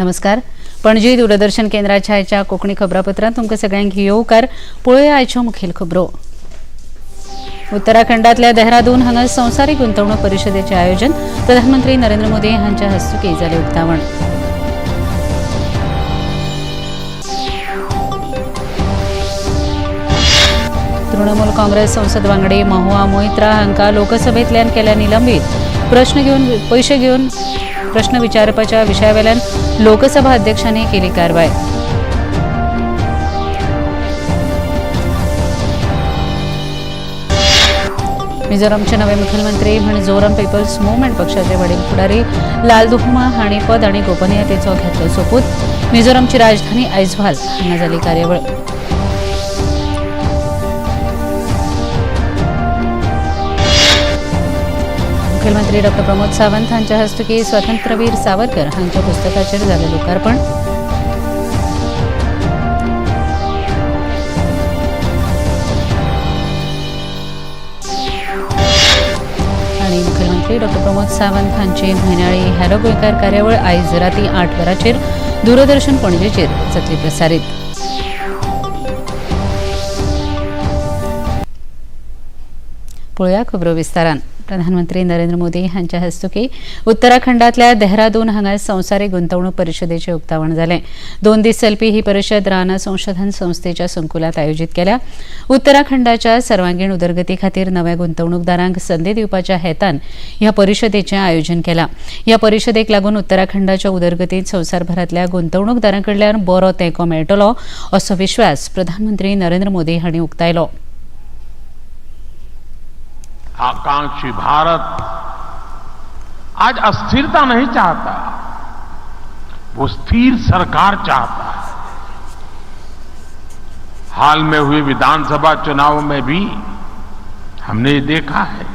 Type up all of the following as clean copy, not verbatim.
नमस्कार. पणजी दूरदर्शन केंद्राच्या आयच्या कोंकणी खबरापत्रांत तुमकां सगळ्यांक येवकार. पळोवया आयच्यो मुखेल खबरो. उत्तराखंडातल्या देहरादून हांगा संवसारीक गुंतवणूक परिशदेचें आयोजन. प्रधानमंत्री नरेंद्र मोदी हांच्या हस्तुकीं जालें उक्तावण. तृणमूल काँग्रेस संसद वांगडी महुआ मोइत्रा हांकां लोकसभेंतल्यान केल्या निलंबीत. प्रश्न घेवन पयशे घेवन प्रश्न विचारपाच्या विशयावेल्यान लोकसभा अध्यक्षांनी केली कारवाय. मिझोरमचे नवे मुखेलमंत्री म्हण झोरम पीपल्स मुव्हमेंट पक्षाचे वडील फुडारी लालदुहुमा हांणी पद आनी गोपनीयतेचो घेतलो सोपूत. मिझोरमची राजधानी आयझवाल हांगा जाली कार्यावळ. मुखेलमंत्री डॉ प्रमोद सावंत हांच्या हस्तुकीं स्वातंत्र्यवीर सावरकर हांच्या पुस्तकाचेर जालें लोकार्पण. आनी मुखेलमंत्री डॉ प्रमोद सावंत हांची म्हयन्याळी हॅलो गोंयकार कार्यावळ आयज राती 8 वरांचेर दूरदर्शन पणजेचेर जातली प्रसारीत. पळोवया खबरो विस्तारान. प्रधानमंत्री नरेंद्र मोदी हांच्या हस्तुकीं उत्तराखंडातल्या देहरादून हांगा संवसारीक गुंतवणूक परिशदेचें उक्तावण जालें. 2 दीस चलपी ही परिशद राना संशोधन संस्थेच्या संकुलांत आयोजीत केल्या. उत्तराखंडाच्या सर्वांगीण उदरगती खातीर नव्या गुंतवणूकदारांक संदी दिवपाच्या हेतान ह्या परिशदेचें आयोजन केलां. ह्या परिशदेक लागून उत्तराखंडाच्या उदरगतींत संवसारभरांतल्या गुंतवणूकदारां कडल्यान बरो तेंको मेळटलो असो विश्वास प्रधानमंत्री नरेंद्र मोदी हांणी उक्तायलो. आकांक्षी भारत आज अस्थिरता नहीं चाहता, वो स्थिर सरकार चाहता है. हाल में हुए विधानसभा चुनाव में भी हमने ये देखा है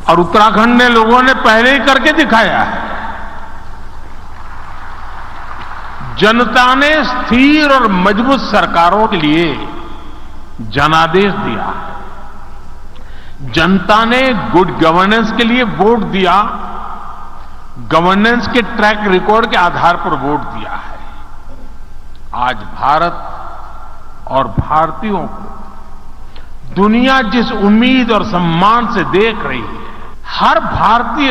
और उत्तराखंड ने लोगों ने पहले ही करके दिखाया है. जनता ने स्थिर और मजबूत सरकारों के लिए जनादेश दिया है. जनता ने गुड गवर्नेंस के लिए वोट दिया, गवर्नेंस के ट्रैक रिकॉर्ड के आधार पर वोट दिया है. आज भारत और भारतीयों को दुनिया जिस उम्मीद और सम्मान से देख रही है, हर भारतीय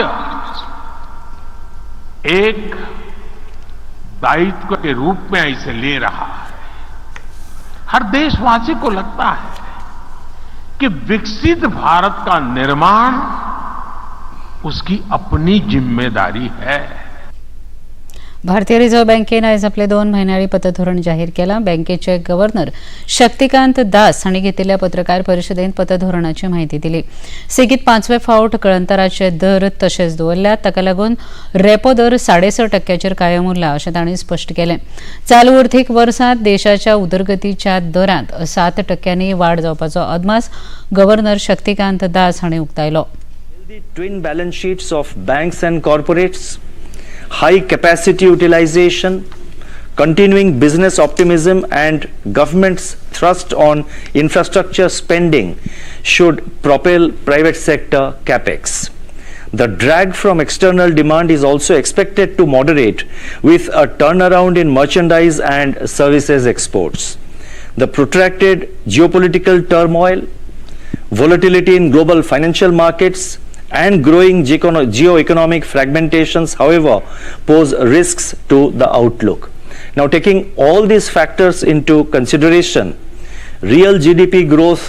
एक दायित्व के रूप में इसे ले रहा है. हर देशवासी को लगता है कि विकसित भारत का निर्माण उसकी अपनी जिम्मेदारी है. भारतीय रिझर्व्ह बँकेनं आयज आपले 2 म्हयन्याळी पतधोरण जाहीर केलां. बँकेचे गव्हर्नर शक्तिकांत दास हांणी घेतिल्ल्या पत्रकार परिशदेंत पतधोरणाची म्हायती दिली. सेगीत 5वे फावट कळंतराचे दर तशेच दवरल्यात. ताका लागून रेपो दर 6.5% कायम उरला अशें तांणी स्पश्ट केलें. चालू अर्थीक वर्सांत देशाच्या उदरगतीच्या दरांत 7% वाड जावपाचो अदमास गव्हर्नर शक्तिकांत दास हांणी उक्तायलो. Twin balance sheets of banks and corporates, high capacity utilization, continuing business optimism and government's thrust on infrastructure spending should propel private sector capex. The drag from external demand is also expected to moderate with a turnaround in merchandise and services exports. The protracted geopolitical turmoil, volatility in global financial markets and growing geo-economic fragmentations, however, pose risks to the outlook. Now, taking all these factors into consideration, real GDP growth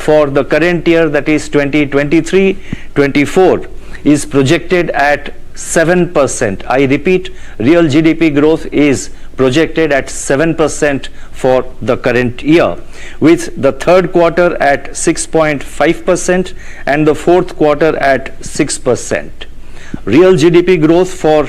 for the current year, that is 2023-24, is projected at 7%. I repeat, real GDP growth is projected at 7% for the current year, with the third quarter at 6.5% and the fourth quarter at 6%. Real GDP growth for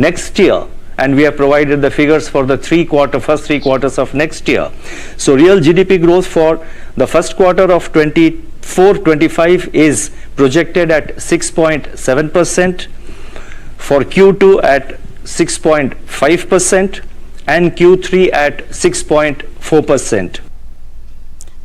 next year, and we have provided the figures for the first three quarters of next year. So real GDP growth for the first quarter of 24-25 is projected at 6.7%, for Q2 at 6.5% and Q3 at 6.4%.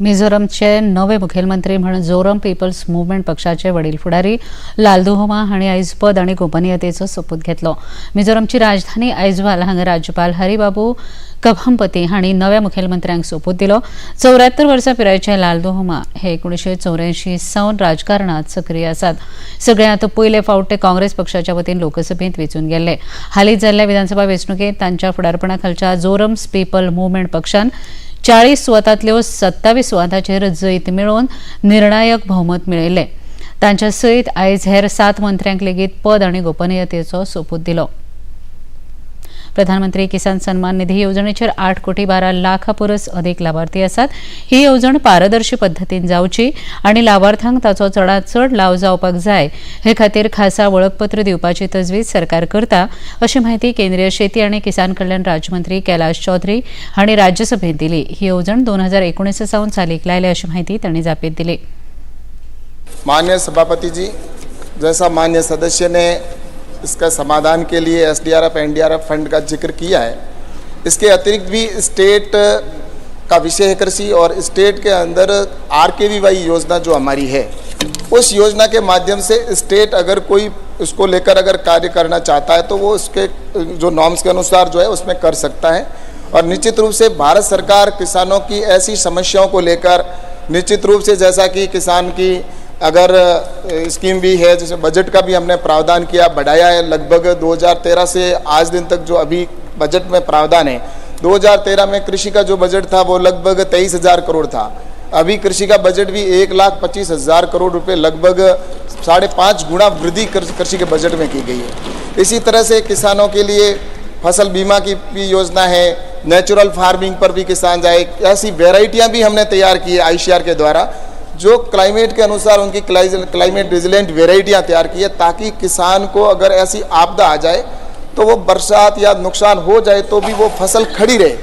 मिझोरमचे नवे मुखेलमंत्री म्हण झोरम peoples movement पक्षाचे वडील फुडारी लालदुहोमा हांणी आयज पद आनी गोपनीयतेचो सोपूत घेतलो. मिझोरमची राजधानी आयजवाल हांगा राज्यपाल हरिबाबू कभमपती हांणी नव्या मुखेलमंत्र्यांक सोपूत दिलो. 74 वर्सां पिरायेचे लालदुहोमा हे 1984 सावन राजकारणात सक्रीय आसात. सगळ्यांत पयले फावट ते काँग्रेस पक्षाच्या वतीन लोकसभेंत वेंचून गेल्ले. हालींच जाल्ल्या विधानसभा वेंचणुकेंत तांच्या फुडारपणा खालच्या झोरम्स पीपल मुव्हमेंट पक्षान 40 सुवातांतल्यो 27 सुवातांचेर जैत मेळोवन निर्णायक भोवमत मेळयलें. तांच्या सयत आयज हेर 7 मंत्र्यांक लेगीत पद आनी गोपनीयतेचो सोपूत दिलो. प्रधानमंत्री किसान सन्मान निधी येवजणेचेर 8 कोटी 12 लाखां परस अदीक लावार्थी आसात. ही येवजण पारदर्शी पद्दतीन जावची आनी लावार्थ्यांक ताचो चडांत चड लाव जावपाक जाय हे खातीर खासा वळखपत्र दिवपाची तजवीज सरकार करता अशी म्हायती केंद्रीय शेती आनी किसान कल्याण राज्यमंत्री कैलाश चौधरी हांणी राज्यसभेंत दिली. ही येवजण 2019 सावन चालीक लायल्या अशी म्हायती तांणी जापेंत दिली. माननीय सभापति जी, जैसा माननीय सदस्य ने इसका समाधान के लिए एसडीआरएफ एनडीआरएफ फंड का जिक्र किया है, इसके अतिरिक्त भी स्टेट का विषय है कृषि और स्टेट के अंदर आरकेवीवाई योजना जो हमारी है, उस योजना के माध्यम से स्टेट अगर कोई उसको लेकर अगर कार्य करना चाहता है तो वो उसके जो नॉर्म्स के अनुसार जो है उसमें कर सकता है। और निश्चित रूप से भारत सरकार किसानों की ऐसी समस्याओं को लेकर निश्चित रूप से जैसा कि किसान की अगर स्कीम भी है, जैसे बजट का भी हमने प्रावधान किया, बढ़ाया है लगभग 2013 से आज दिन तक जो अभी बजट में प्रावधान है, 2013 में कृषि का जो बजट था वो लगभग 23,000 करोड़ था। अभी कृषि का बजट भी 1,25,000 करोड़ रुपए, लगभग 5.5 गुना वृद्धि कृषि के बजट में की गई है। इसी तरह से किसानों के लिए फसल बीमा की भी योजना है, नेचुरल फार्मिंग पर भी किसान जाए, ऐसी वेराइटियाँ भी हमने तैयार की है आईसीआर के द्वारा, जो क्लाइमेट के अनुसार उनकी क्लाइमेट रेजिलेंट वेराइटियाँ तैयार की है, ताकि किसान को अगर ऐसी आपदा आ जाए तो वो बरसात या नुकसान हो जाए तो भी वो फसल खड़ी रहे,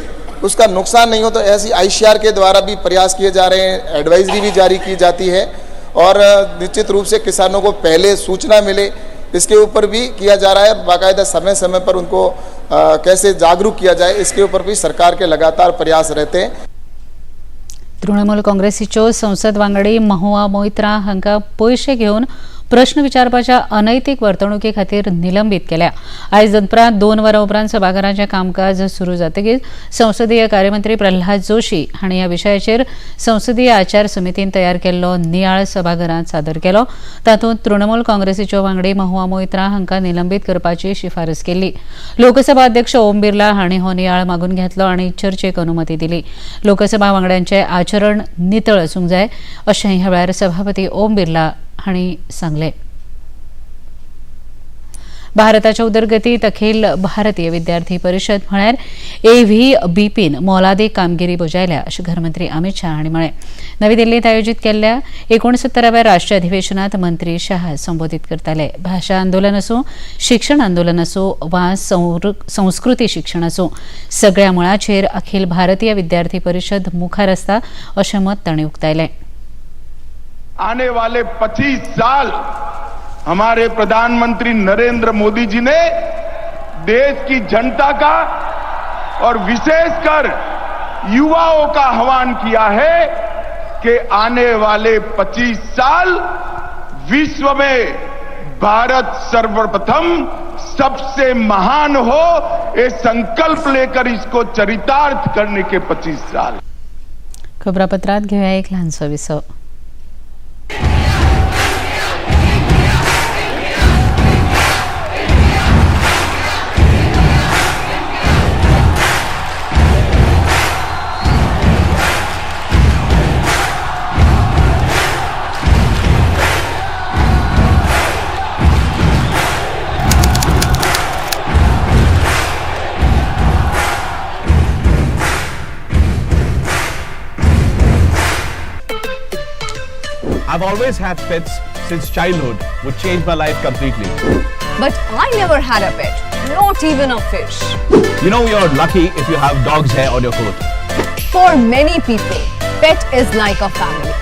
उसका नुकसान नहीं हो। तो ऐसी आईसीआर के द्वारा भी प्रयास किए जा रहे हैं, एडवाइजरी भी जारी की जाती है और निश्चित रूप से किसानों को पहले सूचना मिले इसके ऊपर भी किया जा रहा है। बाकायदा समय समय पर उनको कैसे जागरूक किया जाए इसके ऊपर भी सरकार के लगातार प्रयास रहते हैं। तृणमूल काँग्रेसीच्यो संसद वांगडी महुआ मोइत्रा हांकां पयशे घेवन प्रश्न विचारपाच्या अनैतिक वर्तणुके खातीर निलंबीत केल्या. आयज दनपरां 2 वरां उपरांत सभाघराचें कामकाज सुरू जातकीच संसदीय कार्यमंत्री प्रल्हाद जोशी हांणी ह्या विशयाचेर संसदीय आचार समितीन तयार केल्लो नियाळ सभाघरांत सादर केलो. तातूंत तृणमूल काँग्रेसीच्यो वांगडी महुआ मोइत्रा हांकां निलंबीत करपाची शिफारस केल्ली. लोकसभा अध्यक्ष ओम बिर्ला हांणी हो नियाळ मागून घेतलो आनी चर्चेक अनुमती दिली. लोकसभा वांगड्यांचें आचरण नितळ आसूंक जाय अशें ह्या वेळार सभापती ओम बिर्ला हांणी सांगलें. भारताच्या उदरगतीत अखिल भारतीय विद्यार्थी परिषद म्हळ्यार एव्हीबीपीन मोलादीक कामगिरी बजायल्या अशें घरमंत्री अमित शाह हांणी म्हळें. नवी दिल्लीत आयोजीत केल्ल्या 69व्या राष्ट्रीय अधिवेशनात मंत्री शाह संबोधीत करताले. भाशा आंदोलन आसूं, शिक्षण आंदोलन आसूं वा संस्कृती शिक्षण आसूं, सगळ्या मळाचेर अखिल भारतीय विद्यार्थी परिषद मुखार आसता अशें मत तांणी उक्तायलें. आने वाले 25 साल हमारे प्रधानमंत्री नरेंद्र मोदी जी ने देश की जनता का और विशेषकर युवाओं का आह्वान किया है कि आने वाले 25 साल विश्व में भारत सर्वप्रथम सबसे महान हो, ये संकल्प लेकर इसको चरितार्थ करने के 25 साल. खबरापत्रात घेऊया एक ल्हानसो विसव. I've always had pets since childhood, which changed my life completely. But I never had a pet, not even a fish. You know, you're lucky if you have dog's hair on your coat. For many people, pet is like a family.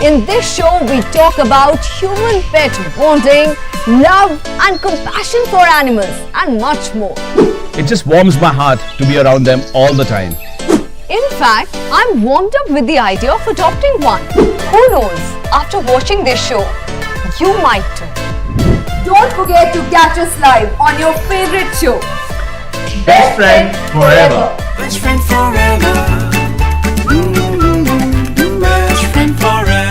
In this show, we talk about human-pet bonding, love and compassion for animals and much more. It just warms my heart to be around them all the time. In fact, I'm warmed up with the idea of adopting one. Who knows, after watching this show, you might too. Don't forget to catch us live on your favorite show, Best Friend Forever. Best friend forever. Best friend forever.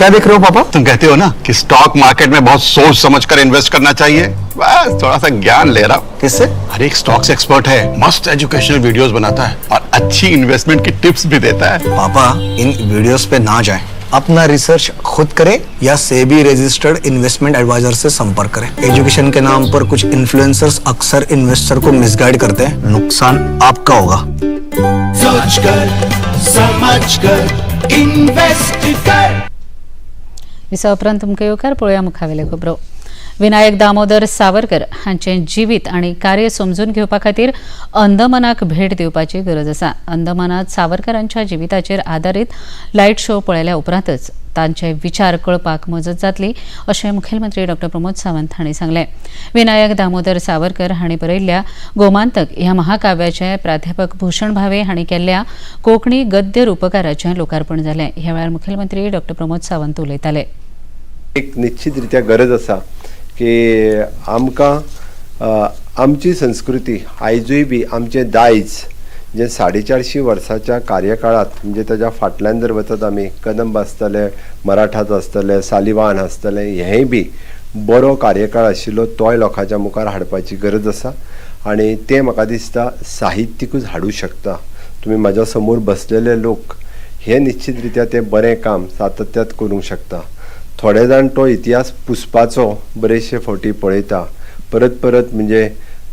क्या देख रहे हो पापा? तुम कहते हो ना कि stock market में बहुत सोच समझकर इन्वेस्ट करना चाहिए। बस थोड़ा सा ज्ञान ले रहा हूँ। किससे? अरे एक स्टॉक्स एक्सपर्ट है, मस्त एजुकेशनल वीडियोस बनाता है और अच्छी इन्वेस्टमेंट की टिप्स भी देता है। पापा, इन वीडियोस पे ना जाएं, अपना रिसर्च खुद करें या सेबी रजिस्टर्ड इन्वेस्टमेंट एडवाइजर से संपर्क करें। एजुकेशन के नाम पर कुछ इन्फ्लुएंसर्स अक्सर इन्वेस्टर को मिसगाइड करते हैं, नुकसान आपका होगा। सोच कर, समझ कर, इन्वेस्ट कर। विसवा उपरांत तुमकां येवकार. पळोवया मुखावेले खबरो. विनायक दामोदर सावरकर हांचें जिवीत आनी कार्य समजून घेवपा खातीर अंदमानाक भेट दिवपाची गरज आसा. अंदमानात सावरकरांच्या जिविताचेर आदारीत लायट शो पळयल्या उपरांतच तांचे विचार कळपाक मजत जातली अशें मुखेलमंत्री डॉ प्रमोद सावंत हांणी सांगलें. विनायक दामोदर सावरकर हांणी बरयल्ल्या गोमांतक ह्या महाकाव्याचें प्राध्यापक भूषण भावे हांणी केल्ल्या कोंकणी गद्य रुपकाराचें लोकार्पण जालें. ह्या वेळार मुखेलमंत्री डॉ प्रमोद सावंत उलयताले. एक निश्चित रित्या गरज आसा की आमकां आमची संस्कृती आयजूय बी आमचें दायज जें 450 वर्साच्या कार्यकाळांत, म्हणजे ताज्या फाटल्यान जर वचत आमी, कदंब आसतले, मराठाच आसतले, सालिवान आसतले, हेंय बी बरो कार्यकाळ आशिल्लो, तोय लोकांच्या मुखार हाडपाची गरज आसा आनी तें म्हाका दिसता साहित्यिकूच हाडूं शकता. तुमी म्हाज्या समोर बसलेले लोक हे निश्चित रित्या तें बरें काम सातत्यात करूंक शकता. थोडे जाण तो इतिहास पुसपाचो बरेचशे फावटी पळयता परत परत. म्हणजे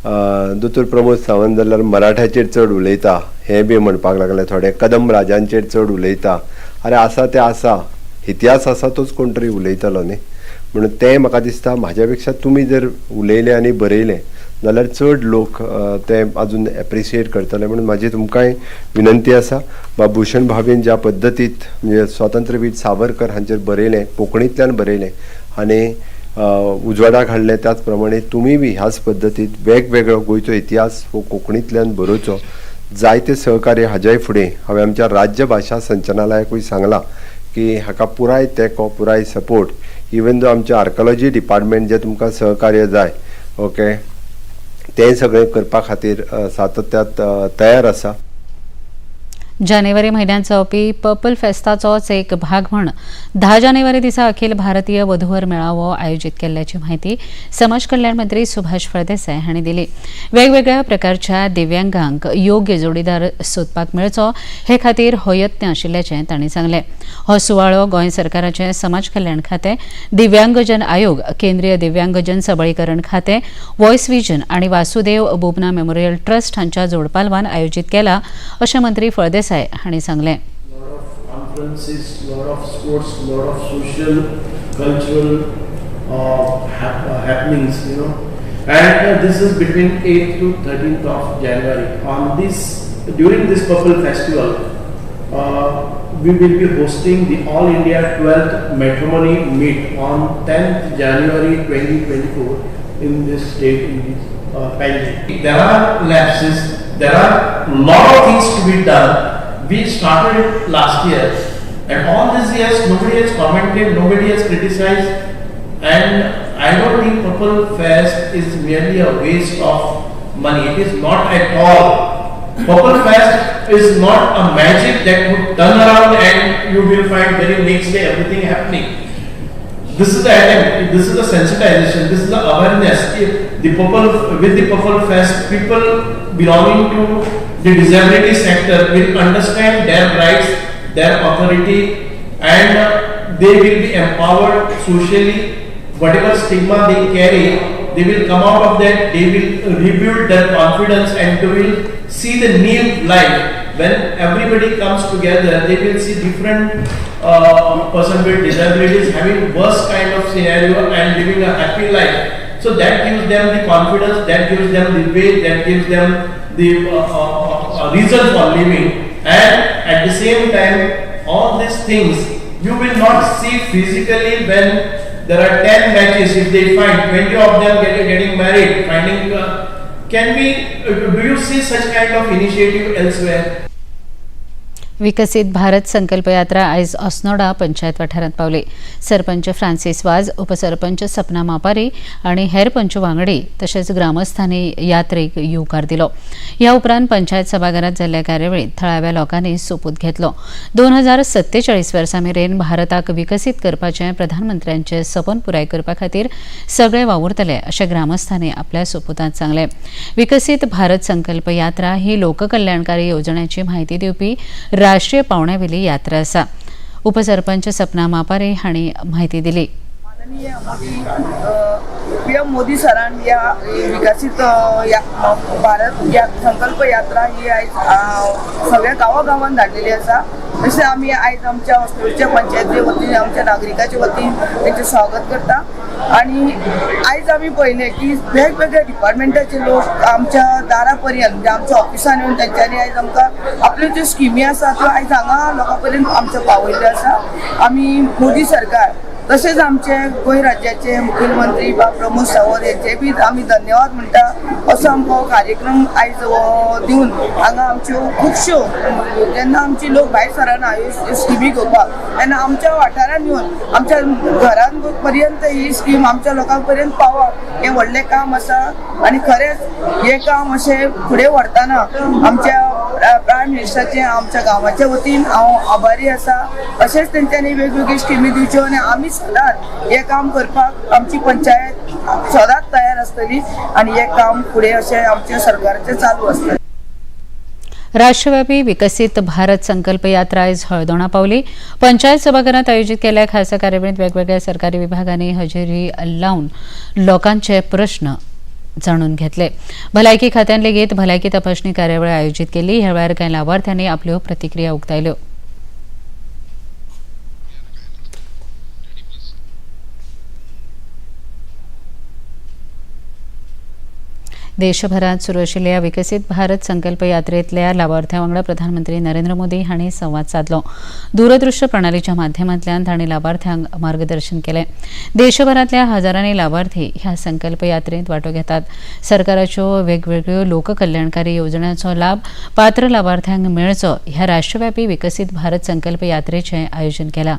दोतोर प्रमोद सावंत जाल्यार मराठ्याचेर चड उलयता हें बी म्हणपाक लागले, थोडे कदंब राजांचेर चड उलयता. अरे, आसा तें आसा, इतिहास आसा तोच कोण तरी उलयतलो न्ही. म्हणून तें म्हाका दिसता म्हाज्या पेक्षा तुमी जर उलयले आनी बरयलें जाल्यार चड लोक ते अजून एप्रिशिएट करतले. म्हणून म्हाजी तुमकांय विनंती आसा, बाब भूषण भावेन ज्या पद्दतीत म्हणजे स्वातंत्र्यवीर सावरकर हांचेर बरयलें, कोंकणींतल्यान बरयलें आनी उजवाडाक हाडलें, त्याच प्रमाणे तुमी बी ह्याच पद्दतीत वेगवेगळो गोंयचो इतिहास हो कोंकणींतल्यान बरोवचो. जायते सहकार्य हाज्याय फुडें हांवें आमच्या राज्य भाशा संचालनालयाकूय सांगलां की हाका पुराय तेंको, पुराय सपोर्ट. इवन दो आमचें आर्कॉलॉजी डिपार्टमेंट जें तुमकां सहकार्य जाय, ओके, तें सगळें करपा खातीर सातत्यात तयार आसा. जानेवारी म्हयन्यांत जावपी पर्पल फेस्ताचोच एक भाग म्हण 10 जानेवारी दिसा अखिल भारतीय वधूवर मेळावो आयोजीत केल्ल्याची म्हायती समाज कल्याण मंत्री सुभाष फळदेसाय हांणी दिली. वेगवेगळ्या प्रकारच्या दिव्यांगांक योग्य जोडीदार सोदपाक मेळचो हे खातीर हो यत्न आशिल्ल्याचें तांणी सांगलें. हो सुवाळो गोंय सरकाराचें समाज कल्याण खातें, दिव्यांगजन आयोग, केंद्रीय दिव्यांगजन सबळीकरण खातें, वॉयस विजन आनी वासुदेव बुबना मेमोरियल ट्रस्ट हांच्या जोडपालवान आयोजीत केला अशें मंत्री फळदेसाय हांणी सांगलें. Conferences, lot of sports, lot of social, cultural happenings. And this is between 8th to 13th of January. During this Purple Festival, we will be hosting the All India 12th Matrimony Meet on 10th January 2024 in this state, in this Panji. There are lapses, there are lot of things to be done. We started it last year, and all these years nobody has commented, nobody has criticized, and I don't think Purple Fest is merely a waste of money. It is not at all. Purple Fest is not a magic that would turn around and you will find very next day everything happening. This is the attempt, this is the sensitization, this is the awareness. If the Purple, with the Purple Fest, people belonging to the disability sector will understand their rights, their authority, and they will be empowered socially. Whatever stigma they carry, they will come out of that, they will rebuild their confidence and they will see the new life. When everybody comes together, they will see different person with disabilities having worst kind of scenario and living a happy life. So that gives them the confidence, that gives them the way, that gives them the reason for living. And at the same time, all these things you will not see physically when There are 10 matches, if they find 20 of them getting married, finding, can we, do you see such kind of initiative elsewhere? Viksit Bharat Sankalp Yatra आयज अस्नोडा पंचायत वाठारांत पावली. Sarpanch Francis वाज, उपसरपंच सपना मापारी आनी हेर पंच वांगडी तशेंच ग्रामस्थांनी यात्रेक येवकार दिलो. ह्या उपरांत पंचायत सभाघरांत जाल्ल्या कार्यावळींत थळाव्या लोकांनी सोपूत घेतलो. 2047 वर्सां मेरेन भारताक विकसीत करपाचें प्रधानमंत्र्यांचें सपन पुराय करपा खातीर सगळे वावुरतले अशें ग्रामस्थांनी आपल्या सोपुतांत सांगलें. विकसीत भारत संकल्प यात्रा ही लोककल्याणकारी येवजण्यांची म्हायती दिवपी राष्ट्रीय पावण्यावेली यात्रा आसा. उपसरपंच सपना मापारे हांणी म्हायती दिली. माननीय मोदी पीएम मोदी सरान ह्या विकसीत भारत संकल्प यात्रा ही आयज सगळ्या गांवागांवान धाडलेली आसा. तशें आमी आयज आमच्या अस्नोडच्या पंचायती वतीन, आमच्या नागरिकाच्या वतीन तेंचें स्वागत करता. आनी आयज आमी पळयलें की वेगवेगळ्या डिपार्टमेंटाचे लोक आमच्या दारा पर्यंत, म्हणजे आमच्या ऑफिसान येवन तेंच्यांनी आयज आमकां आपल्यो ज्यो स्किमी आसा त्यो आयज हांगा लोकां पर्यंत आमच्या पावयल्ल्यो आसा. आमी मोदी सरकार तशेंच आमचे गोंय राज्याचे मुखेलमंत्री बा प्रमोद सावंत हेंचे बी आमी धन्यवाद म्हणटा. असो आमकां हो कार्यक्रम आयज दिवन हांगा आमच्यो खुबश्यो, जेन्ना आमची लोक भायर सरना ह्यो स्किमी घेवपाक तेन्ना आमच्या वाठारांत येवन आमच्या घरां पर्यंत ही स्कीम आमच्या लोकां पर्यंत पावप हें व्हडलें काम आसा. आनी खरेंच हें काम अशें फुडें व्हरतना आमच्या प्रायम मिनिस्टराचें आमच्या गांवाच्या वतीन हांव आभारी आसा. अशेंच तेंच्यांनी वेगवेगळी स्किमी दिवच्यो आनी आमी सदांच हें काम करपाक आमची पंचायत सदांच तयार आसतली आनी हें काम फुडें अशें आमच्या सरकाराचें चालू आसतलें. राष्ट्रव्यापी विकसीत भारत संकल्प यात्रा आयज हळदोणा पावली. पंचायत सभाघरांत आयोजीत केल्ल्या खासा कार्यावळींत वेगवेगळ्या सरकारी विभागांनी हजेरी लावन लोकांचे प्रश्न जाणून घेतले. भलायकी खात्यान लेगीत भलायकी तपासणी कार्यावळ आयोजीत केली. ह्या वेळार कांय लावार्थ्यांनी आपल्यो प्रतिक्रिया उक्तायल्यो. देशभरात सुरू आशिल्ल्या विकसीत भारत संकल्प यात्रेतल्या लावार्थ्यां वांगडा प्रधानमंत्री नरेंद्र मोदी हांणी संवाद सादलो. दूरदृश्य प्रणालीच्या माध्यमांतल्यान तांणी लावार्थ्यांक मार्गदर्शन केलें. देशभरांतल्या हजारांनी लावार्थी ह्या संकल्प यात्रेंत वांटो घेतात. सरकाराच्यो वेगवेगळ्यो लोककल्याणकारी येवजण्यांचो लाभ पात्र लावार्थ्यांक मेळचो ह्या राष्ट्रव्यापी विकसीत भारत संकल्प यात्रेचें आयोजन केलां.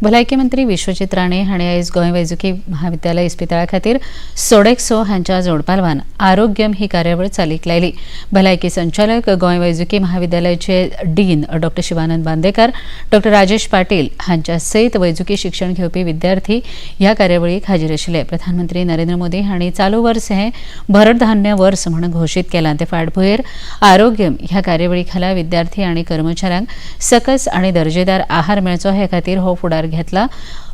भलायकी मंत्री विश्वजीत राणे हांणी आयज गोंय वैजकी महाविद्यालय इस्पितळा खातीर सोडेक्सो हांच्या जोडपालवान आरोग्यम ही कार्यावळ चालीक लायली. भलायकी संचालक गोंय वैजकी महाविद्यालयाचे dean doctor Shivanand Bandekar, doctor Rajesh Patil हांच्या सयत वैजकी शिक्षण घेवपी विद्यार्थी ह्या कार्यावळीक हाजीर आशिल्ले. प्रधानमंत्री नरेंद्र मोदी हांणी चालू वर्स हें भरधान्य वर्स म्हूण घोशीत केलां. ते फाटभुंयेर आरोग्यम ह्या कार्यावळी खाला विद्यार्थी आनी कर्मचाऱ्यांक सकस आनी दर्जेदार आहार मेळचो हे खातीर हो फुडार घेतला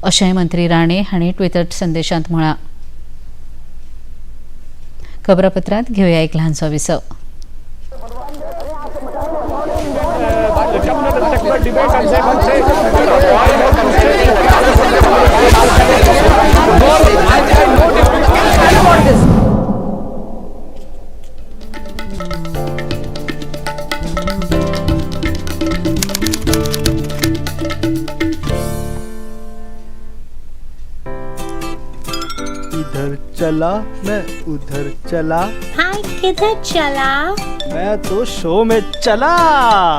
अशें मंत्री राणे हांणी ट्विटर संदेशांत म्हळां. खबरापत्रांत घेवया एक ल्हानसो विसव. इधर चला मैं उधर चला, भाई किधर चला? मैं तो शो में चला।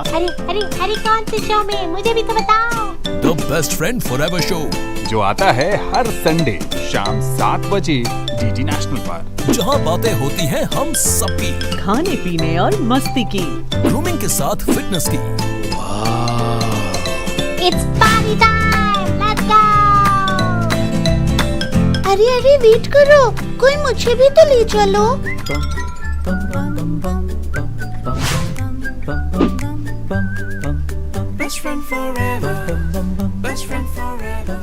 अरे अरे अरे कौन से शो में, मुझे भी तो बताओ। The best friend forever show जो आता है हर संडे शाम 7 बजे डीडी नेशनल पर, जहां बातें होती हैं हम सबकी, खाने पीने और मस्ती की, ग्रूमिंग के साथ फिटनेस की। It's party time, let's go. अरे अरे वेट करो, कोई मुझे भी तो ले चलो। Best friend forever, best friend forever.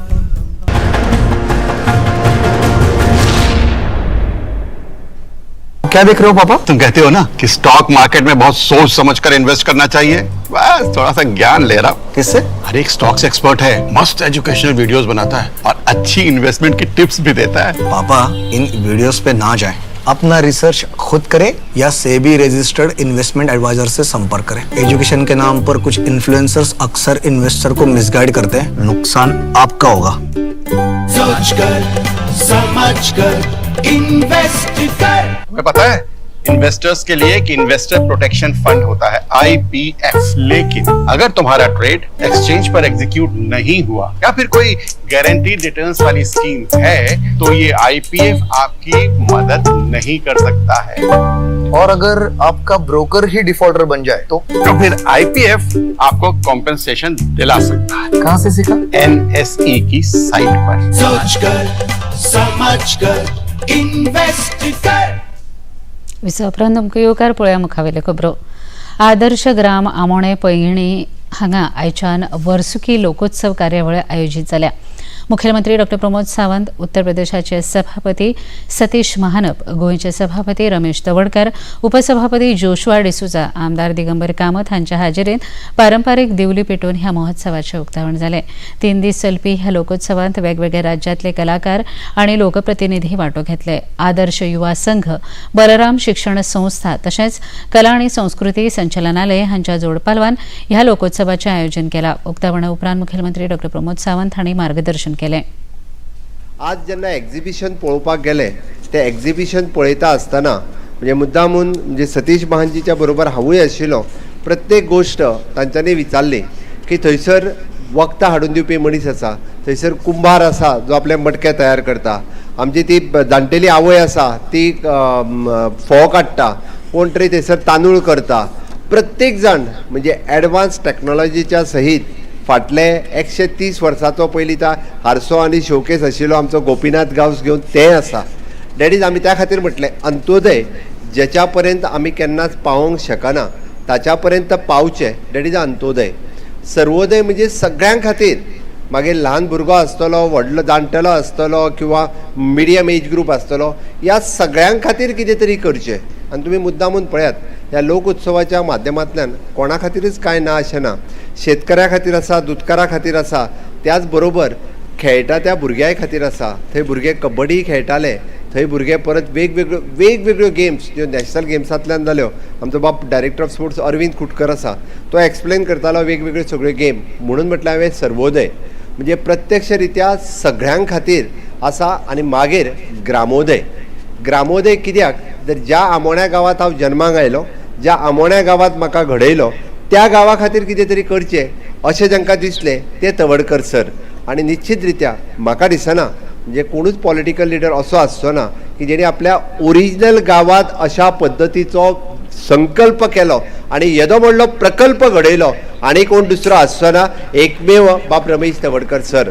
क्या देख रहे हो पापा? तुम कहते हो ना कि स्टॉक मार्केट में बहुत सोच समझकर इन्वेस्ट करना चाहिए। बस थोड़ा सा ज्ञान ले रहा हूँ। किससे? अरे एक स्टॉक्स एक्सपर्ट है, मस्त एजुकेशनल वीडियोस बनाता है और अच्छी इन्वेस्टमेंट की टिप्स भी देता है। पापा, इन वीडियोस पे ना जाएं, अपना रिसर्च खुद करें या सेबी रजिस्टर्ड इन्वेस्टमेंट एडवाइजर से संपर्क करें। एजुकेशन के नाम पर कुछ इन्फ्लुएंसर्स अक्सर इन्वेस्टर को मिसगाइड करते हैं, नुकसान आपका होगा। सोच कर, समझ कर, इन्वेस्ट कर। तुम्हें पता है इन्वेस्टर्स के लिए कि इन्वेस्टर प्रोटेक्शन फंड होता है आईपीएफ। लेकिन अगर तुम्हारा ट्रेड एक्सचेंज पर एग्जीक्यूट नहीं हुआ या फिर कोई गारंटीड रिटर्न्स वाली स्कीम है तो ये आईपीएफ आपकी मदद नहीं कर सकता है। और अगर आपका ब्रोकर ही डिफॉल्टर बन जाए तो फिर आईपीएफ आपको कॉम्पेंसेशन दिला सकता है। कहाँ से सीखा? एनएसई की साइट पर। सोच कर, समझ कर, इन्वेस्ट कर। विसवा उपरांत तुमकां येवकार पळोवया मुखावेल्यो खबरो। आदर्श ग्राम आमोणे पैंगिणी हांगा आयच्यान वर्सुकी लोकोत्सव कार्यावळ आयोजीत जाल्या। मुख्यमंत्री डॉक्टर प्रमोद सावंत, उत्तर प्रदेशाचे सभापती सतीश महानप, गोंयचे सभापती रमेश तवडकर, उपसभापती जोशुआ डिसुजा, आमदार दिगंबर कामत हांच्या हाजेरीत पारंपारीक दिवली पेटोवन ह्या महोत्सवाचें उक्तावण जालें। 3 दीस चलपी ह्या लोकोत्सवांत वेगवेगळ्या राज्यांतले कलाकार आनी लोकप्रतिनिधी वांटो घेतले। आदर्श युवा संघ, बलराम शिक्षण संस्था तशेंच कला आनी संस्कृती संचालनालय हांच्या जोडपालवान ह्या लोकोत्सवाचें आयोजन केलां। उक्तावणा उपरांत मुख्यमंत्री डॉक्टर प्रमोद सावंत हांणी मार्गदर्शन केलें। आज जेन्ना एक्झिबिशन पळोवपाक गेले तें एक्झिबिशन पळयता आसतना म्हणजे मुद्दामून म्हणजे सतीश महानजीच्या बरोबर हांवूय आशिल्लो। प्रत्येक गोश्ट तांच्यांनी विचारली की थंयसर वखदां हाडून दिवपी मनीस आसा, थंयसर कुंभार आसा जो आपले मटके तयार करता, आमची ती जाणटेली आवय आसा ती फोव काडटा, कोण तरी थंयसर तांदूळ करता। प्रत्येक जाण म्हणजे एडवान्स टॅक्नोलॉजीच्या सहीत फाटले 130 वर्साचो पयलीं तो हारसो आनी शोकेस आशिल्लो आमचो गोपीनाथ गांवस घेवन तें आसा। That is आमी त्या खातीर म्हटलें अंत्योदय जेच्या पर्यंत आमी केन्नाच पावोवंक शकना ताच्या पर्यंत पावचें, that is Antyodaya. Sarvodaya म्हणजे सगळ्यां खातीर, मागीर ल्हान भुरगो आसतलो, व्हडलो जाणटेलो आसतलो किंवा मिडियम एज ग्रूप आसतलो, ह्या सगळ्यां खातीर कितें तरी करचें। आनी तुमी मुद्दामून पळयात ह्या लोक उत्सवाच्या माध्यमांतल्यान कोणा खातीरच कांय ना अशें ना, शेतकऱ्या खातीर आसा, दुदकारा खातीर आसा, त्याच बरोबर खेळटा त्या भुरग्यां खातीर आसा। थंय भुरगे कबड्डी खेळटाले, थंय भुरगे परत वेगवेगळ्यो वेगवेगळ्यो गेम्स ज्यो नॅशनल गेम्सांतल्यान जाल्यो। आमचो बाब director of sports Arvind Khutkar आसा, तो एक्सप्लेन करतालो वेगवेगळ्यो सगळ्यो गेम। म्हणून म्हटलें हांवें सर्वोदय म्हणजे प्रत्यक्ष रित्या सगळ्यां खातीर आसा। आनी मागीर ग्रामोदय, ग्रामोदय कित्याक तर ज्या आमोण्या गांवांत हांव जन्माक आयलो, ज्या आमोण्या गांवांत म्हाका घडयलो त्या गांवा खातीर कितें तरी करचें अशें जांकां दिसलें ते तवडकर सर। आनी निश्चित रित्या म्हाका दिसना म्हणजे कोणूच पॉलिटिकल लिडर असो आसचो ना की जेणे आपल्या ओरिजिनल गांवांत अशा पद्दतीचो संकल्प केलो आनी येदो व्हडलो प्रकल्प घडयलो आनी कोण दुसरो आसचो ना, एकमेव बाब रमेश तवडकर सर।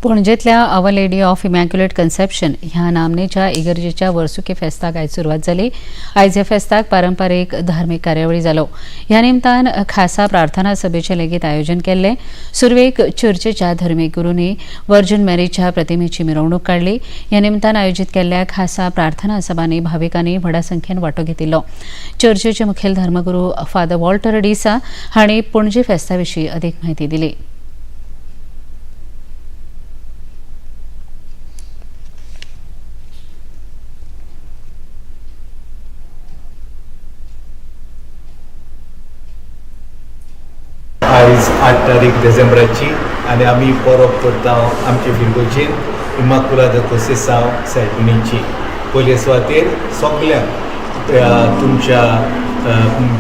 पणजेतल्या our lady of immaculate conception ह्या नामनेच्या इगर्जेच्या वर्सुकी फेस्ताक आयज सुरवात जाली। आयज ह्या फेस्ताक पारंपारीक धार्मीक कार्यावळी जालो। ह्या निमतान खासा प्रार्थना सभेचें लेगीत आयोजन केल्लें। सुरवेक चर्चेच्या धर्मीक गुरूंनी वर्जन मॅरीच्या प्रतिमेची मिरवणूक काडली। ह्या निमतान आयोजीत केल्ल्या खासा प्रार्थना सभांनी भाविकांनी व्हडा संख्येन वांटो घेतिल्लो। चर्चेचे मुखेल धर्मगुरू फादर वॉल्टर डिसा हांणी पणजे फेस्ता विशीं अदीक म्हायती दिली। आयज 8 तारीख डिसेंबराची आनी आमी परब करता आमचे फिरगोचेर इमाकुलाद कोसेसांव सायबिणीची। पयले सुवातेर सगल्यांक तुमच्या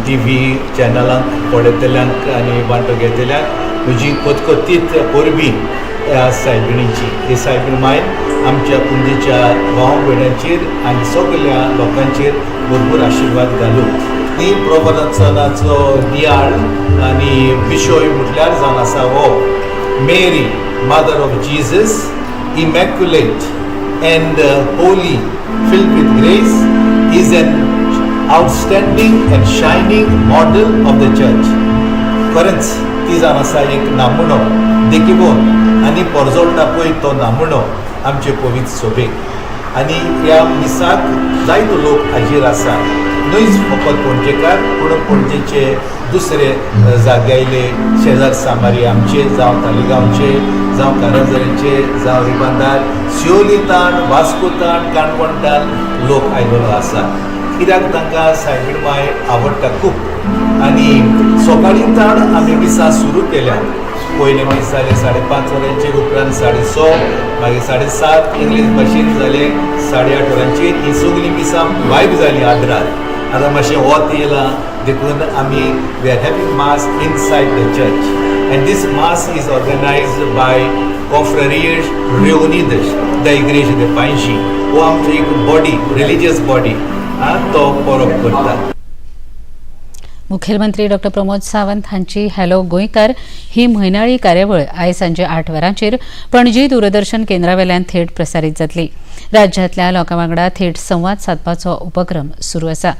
टी व्ही चॅनलांक पळयतल्यांक आनी वांटो घेतल्यांक म्हजी कोतकोतीत परबी ह्या सायबिणीची। ही सायबीण मायन आमच्या पुंजेच्या भाव भयणांचेर आनी सगल्या लोकांचेर भरपूर आशिर्वाद घालूं। ही प्रवचनाचो नियाळ आनी विशय म्हटल्यार जावन आसा हो Mary mother of Jesus immaculate and holy filled with grace is an outstanding and shining model of the church. खरेंच ती जावन आसा एक नामुणो देखीन आनी परजळटा पळय तो नामुणो आमचे पवित्र सोबेक। आनी ह्या मिसाक जायतो लोक हाजीर आसा, न्हयच फकत पणजेकार पूण पणजेचे दुसरे जाग्यायले शेजार सामारी आमचे, जावं तालिगांवचे, जावं कारंजरेचे, जावं रिबांदार, शिवोली ताण, वास्को ताण, काणकोण ताण लोक आयलेलो आसा. कित्याक तांकां सायबीण माय आवडटा खूब. आनी सकाळीं ताण आमी मिसां सुरू केल्या. पयलें मीस जालें 5:30 वरांचेर, उपरांत 6:30, मागीर 7:30, इंग्लीश भाशेन जालें 8:30 वरांचेर. ही सगळीं मिसां वायब जालीं आदरार. आतां मातशें वत येयलां देखून आमी we are having mass inside the church and this mass is organised by Confrarias Reunidas da Igreja de Panaji. हो आमची एक बॉडी, रिलिजियस बॉडी, तो परब करता. मुखेलमंत्री डॉ प्रमोद सावंत हांची हॅलो गोंयकार ही म्हयनाळी कार्यावळ आयज सांजे 8 वरांचेर पणजी दूरदर्शन केंद्रावेल्यान थेट प्रसारीत जातली. राज्यांतल्या लोकां वांगडा थेट संवाद सादपाचो उपक्रम सुरू आसा.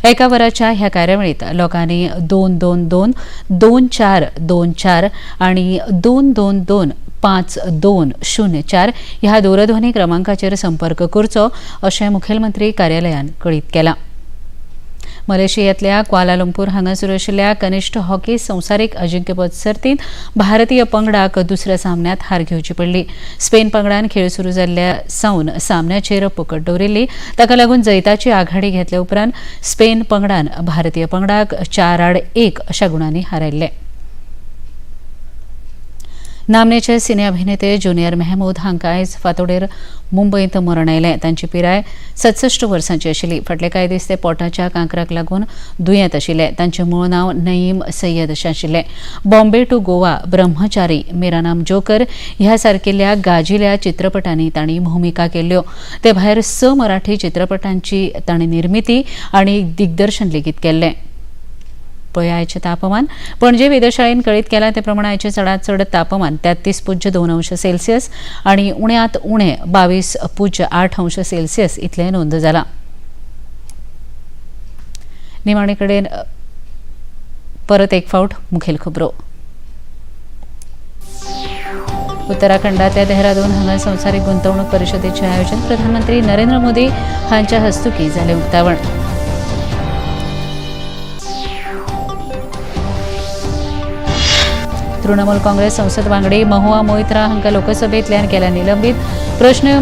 एका वराच्या ह्या कार्यावळींत लोकांनी 222 2424 आनी 222 5204 ह्या दूरध्वनी क्रमांकाचेर संपर्क करचो अशें मुखेलमंत्री कार्यालयान कळीत केलां. मलेशियांतल्या क्वालालंपूर हांगा सुरू आशिल्ल्या कनिष्ठ हॉकी संवसारीक अजिंक्यपद सर्तींत भारतीय पंगडाक दुसऱ्या सामन्यांत हार घेवची पडली. स्पेन पंगडान खेळ सुरू जाल्ल्या सावन सामन्याचेर पकड दवरिल्ली. ताका लागून जैताची आघाडी घेतल्या उपरांत स्पेन पंगडान भारतीय पंगडाक 4-1 अशा गुणांनी हारयल्लें. नामनेचे सिने अभिनेते ज्युनियर मेहमूद हांकां आयज फांतोडेर मुंबयंत मरण आयलें. तांची पिराय 67 वर्सांची आशिल्ली. फाटले कांय दीस ते पोटाच्या कांक्राक लागून दुयेंत आशिल्ले. तांचें मूळ नांव नईम सय्यद अशें आशिल्लें. बॉम्बे टू गोवा, ब्रह्मचारी, मेरा नाम जोकर ह्या सारकिल्ल्या गाजिल्ल्या चित्रपटांनी तांणी भुमिका केल्ल्यो. ते भायर 6 मराठी चित्रपटांची तांणी निर्मिती आनी दिग्दर्शन लेगीत केल्लें. पळया आयचें तापमान. पणजे वेधशाळेन कळीत केलां ते प्रमाण आयचें चडांत चड तापमान 33.2 अंश सेल्सियस आनी उण्यांत उणें 22.8 अंश सेल्सियस इतलें नोंद जालां. निमाणे कडेन परत एक फावट मुखेल खबरो. उत्तराखंडातल्या देहरादून हांगा संवसारीक गुंतवणूक परिषदेचें आयोजन प्रधानमंत्री नरेंद्र मोदी हांच्या हस्तुकीं जालें उक्तावण. तृणमूल काँग्रेस संसद वांगडी महुआ मोइत्रा हांकां लोकसभेंतल्यान केल्या निलंबीत. प्रश्न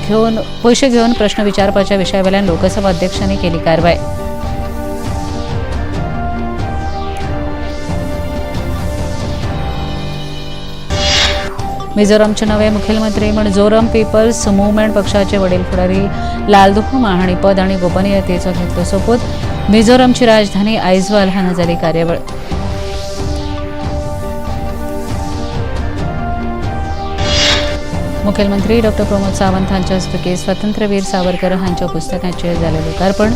घेवन पयशे घेवन प्रश्न विचारपाच्या विशयावेल्यान लोकसभा अध्यक्षांनी केली कारवाय. मिझोरमचे नवे मुखेलमंत्री म्हूण झोरम पीपल्स मुव्हमेंट पक्षाचे वडील फुडारी लालदुहोमा हांणी पद आनी गोपनीयतेचो घेतलो सोपूत. मिझोरमची राजधानी आयझवाल हांगा जाली कार्यावळ. मुखेलमंत्री डॉ प्रमोद सावंत हांच्या हस्तुकीं स्वातंत्र्यवीर सावरकर हांच्या पुस्तकाचें जालें लोकार्पण.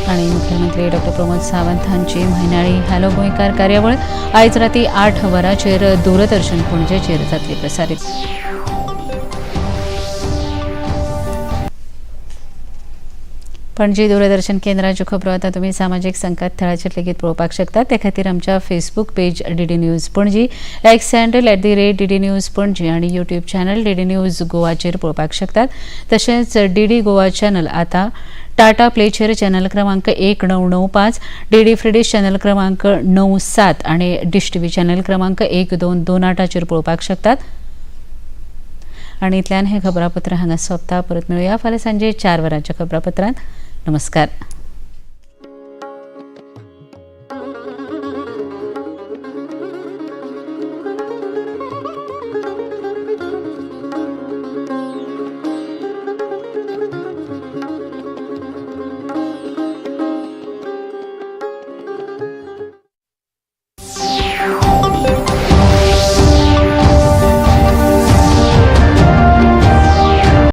आनी मुखेलमंत्री डॉ प्रमोद सावंत हांची म्हयनाळी हॅलो गोंयकार कार्यावळ आयज राती 8 वरांचेर दूरदर्शन पणजेचेर जातली प्रसारीत. पणजी दूरदर्शन केंद्राच्यो खबरो आतां तुमी सामाजीक संकेत थळाचेर लेगीत पळोवपाक शकतात. ते खातीर आमच्या Facebook page DD news Panaji, X handle @DD news Panaji आनी यूट्यूब चॅनल डीडी न्यूज गोवाचेर पळोवपाक शकतात. तशेंच डीडी गोवा चॅनल आतां टाटा प्लेचेर चॅनल क्रमांक 1995, डीडी फ्री चॅनल क्रमांक 97 आनी डिश टीव्ही चॅनल क्रमांक 1228 पळोवपाक शकतात. आनी इतल्यान हें खबरापत्र हांगा सोंपता. परत मेळुया फाल्यां सांजे 4 वरांच्या खबरापत्रांत. नमस्कार.